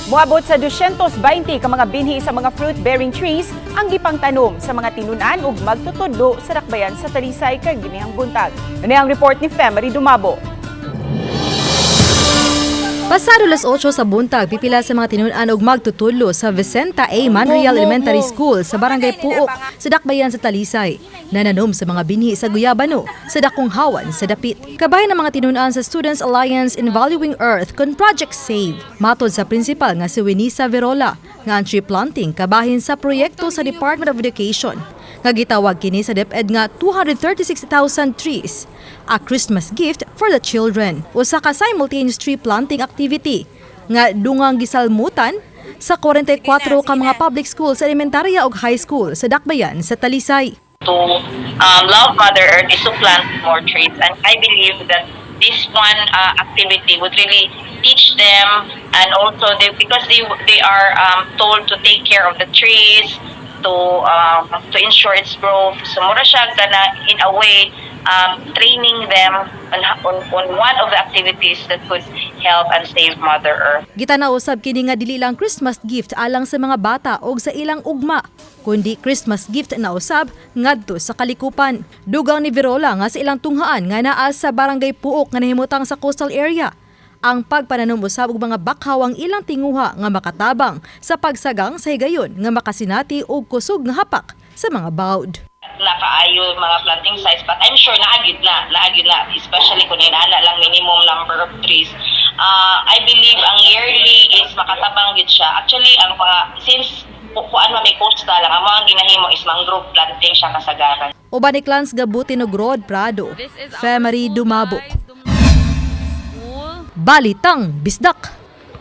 Moabot sa 220 ka mga binhi sa mga fruit-bearing trees ang gipangtanom sa mga tinunan ug magtutudlo sa dakbayan sa Talisay kaginihang buntag. Ano ang report ni Femery Dumabo. Pasado alas 8 sa buntag, pipila sa mga tinun-an og magtutudlo sa Vicenta A. Manreal Elementary School sa Barangay Puok sa Dakbayan sa Talisay. Nananom sa mga binhi sa guyabano sa dakong hawan sa dapit. Kabahin ang mga tinun-an sa Students Alliance in Valuing Earth kon Project Save. Matod sa principal nga si Winisa Verola nga ang tree planting kabahin sa proyekto sa Department of Education nga gitawag kini sa DepEd nga 236,000 trees, a Christmas gift for the children. Usa ka simultaneous tree planting activity nga dungang gisalmutan sa 44 ka mga public schools sa elementarya ug high school sa Dakbayan sa Talisay. To love Mother Earth is to plant more trees. And I believe that this one activity would really teach them and also they, because they are told to take care of the trees, to ensure its growth. So mura siya kana in a way training them on one of the activities that could help and save Mother Earth. Gitanaw usab kini nga dili lang Christmas gift alang sa mga bata og sa ilang ugma, kundi Christmas gift na usab ngadto sa kalikupan. Dugang ni Virola nga sa ilang tunghaan nga naa sa Barangay Puok nga nahimutang sa coastal area, ang pagpananom usab og mga bakhaw ang ilang tinguha nga makatabang sa pagsagang sa higayon nga makasinati og kusog nga hapak sa mga bawd. Nakaayo mga planting sites, but I'm sure naa gyud na, especially kung inana lang minimum number of trees. I believe ang yearly is makatabang gyud siya. Actually, ang mga since kuan man, may coastal lang, ang mga ginahimo is mangrove planting siya kasagaran. Uban ni Clans Gabutin og Rod Prado, Femery Dumabok. Balitang Bisdak.